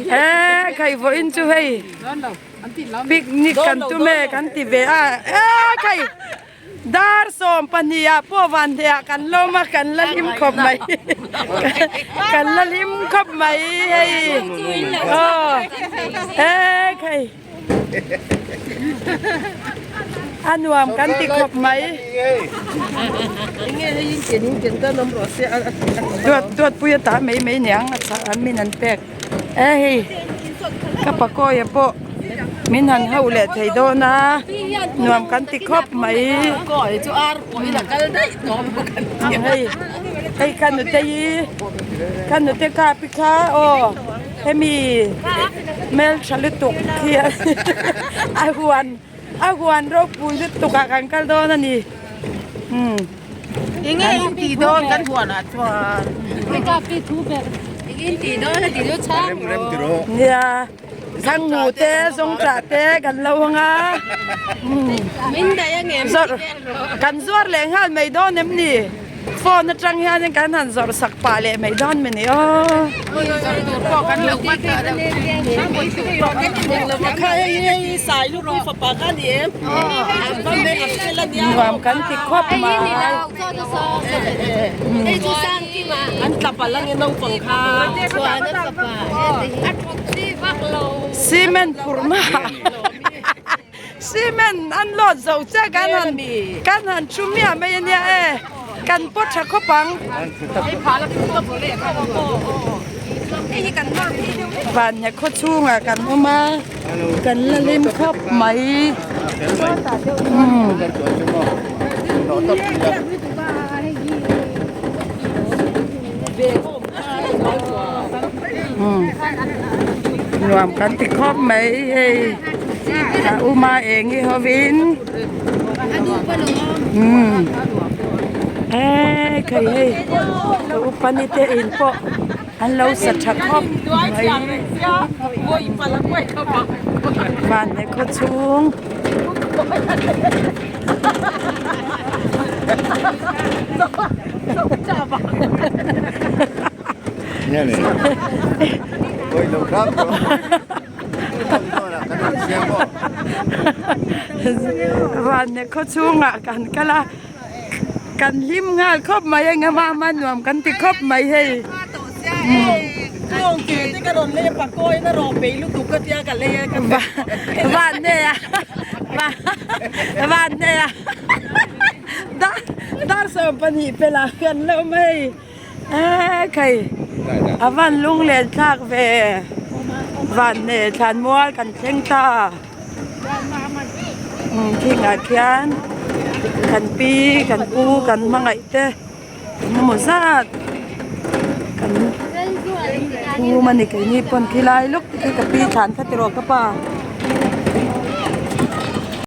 He khai vawiin chu hei picnic kan tum e kan ti ve a e khai dar 12 ah pawh van hneh ah kan lawm a kan la hlim khawp mai kan la hlim khawp mai hei aw he khai. A nuam kan ti khawp mai. Duat duat pui a tah mai mai niang a chah an min an pek e hei ka pakawia pawh min han hauh leh thei dawn a nuam kan ti khawp mai. Hei hei ka nute hi ka nute kap hi kha aw. Hemi hmeltha lutuk hi a huan a huan ropui lutuk ah kan kal dawn a ni umm. Enge in tih dawn kan huan ah chuan. Nia thangmu te zawngṭah te kan lo ang a umm zawrh kan zuar leh nghal mai dawn em ni? Phone atang hianin kan han zawrh sak pah leh mai dawn mai ni aw. Nuam kan ti khawp mai. Cement phurhna. Cement an lawt zo chiah kan han kan han thu miah mai ania e kan pawt tha khawp ang. Vanhne khaw chhungah kan awm a kan la hlim khawp mai. Nuam kan ti khawp mai hei a uma eng hi hovin umm ekhei hei ka upa ni te in pawh an lo sa tha khawp mai vanneih khaw chhung. Vanne khaw chhungah kan kal a kan hlim nghal khawp mai a engemaw a nuam kan ti khawp mai hei. Vanne a vanne a dar 12 pelah kan lo mai. Eee khai a van lung len thlak ve van hne thlan mual kan thleng ta umm khingah khian kan pi kan pu kan hmangaih te engemaw zat kan phum a ni keini pawn khilai lawk te khi ka pi thlan kha tiraw ka pa.